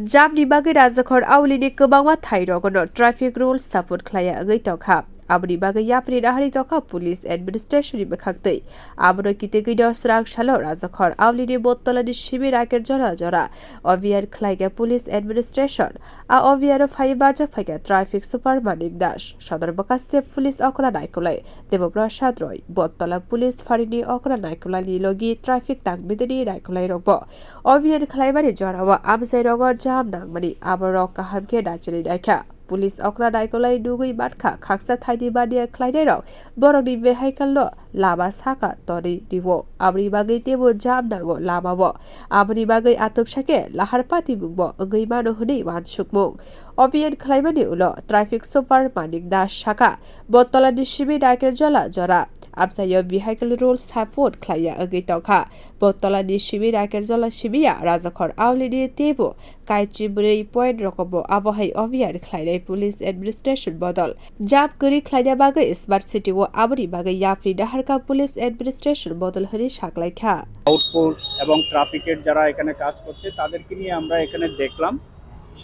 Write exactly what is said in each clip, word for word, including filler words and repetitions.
Jam ni bagwi Rajakhor Auli ni kwbangma thai rogo no traffic rules support khlaiya wngwi tongkha. Aboni bagwi yapri nahari tongkha police administration ni bwkhak twi. Abono kitigwi no srang salo Rajakhor Auli ni Bottola ni simi Raker jora jora obiyan khlaikha police administration. A obiyan o phaiwi barjak phaikha traffic super Manik Das. Sodor Bwkha step police okra naikolai Debo Prasad Roy, Bottola police phari ni okra naikolai ni logi traffic tang bidini naikolai rokbo obiyan khlaimani jorao amchai rogo jam nangmani aborok kaham khe nachini naikha. Police okra naikolai nugwi mankha khaksa thaini mania khlainairok borokni vehicle no lama saka torwi rio. Aboni bagwi teibo jam nango lamao. Aboni bagwi atwksa khe lahar pati mungbo wngwi mano hwnwi uansukmung. Obiyan khlaimani ulo traffic super Manik Das saka Bottola ni simi Raker jola jora amchaio vehicle rule support khlaiya wngwi tongkha. Bottola ni simi Raker jola simiya Rajakhor Auli ni teibo kaichi bwrwi point rokobo abo hai obiyan khlainai police administration bodol. Jam kwrwi khlaina bagwi smart city o aboni bagwi yapri naharkha police administration bodol hwnwi saklaikha. আউটফোর্স এবং ট্রাফিকের যারা এখানে কাজ করছে তাদেরকে নিয়ে আমরা এখানে দেখলাম,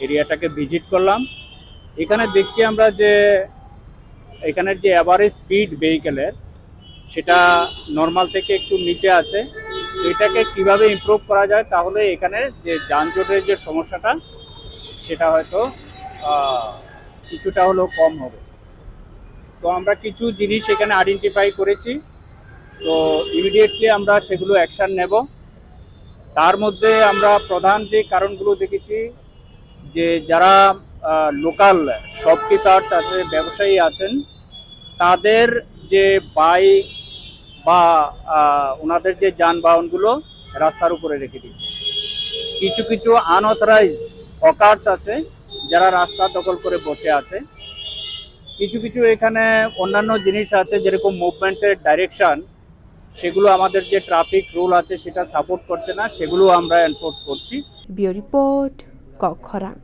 এরিয়াটাকে ভিজিট করলাম। এখানে দেখছি আমরা যে এখানের যে অ্যাভারেজ স্পিড ভেহিকেলের, সেটা নর্মাল থেকে একটু নিচে আছে। তো এটাকে কিভাবে ইমপ্রুভ করা যায়, তাহলে এখানে যে যানজটের যে সমস্যাটা, সেটা হয়তো আহ, কিছুটা হলেও কম হবে। তো আমরা কিছু জিনিস এখানে আইডেন্টিফাই করেছি। তো ইমিডিয়েটলি আমরা সেগুলো অ্যাকশন নেব। তার মধ্যে আমরা প্রধান যে কারণগুলো দেখেছি, যে যারা লোকাল শপকিপার্স আছে, ব্যবসায়ী আছেন, তাদের যে বাইক বা আহ, ওনাদের যে যানবাহনগুলো রাস্তার উপরে রেখে দিচ্ছে। কিছু কিছু আনঅথরাইজ হকার্স আছে, যারা রাস্তা দখল করে বসে আছে। কিছু কিছু এখানে অন্যান্য জিনিস আছে, যেরকম মুভমেন্টের ডাইরেকশন, সেগুলো আমাদের যে ট্রাফিক রুল আছে সেটা সাপোর্ট করছে না, সেগুলো আমরা এনফোর্স করছি। Bureau Report, Kokkhorang.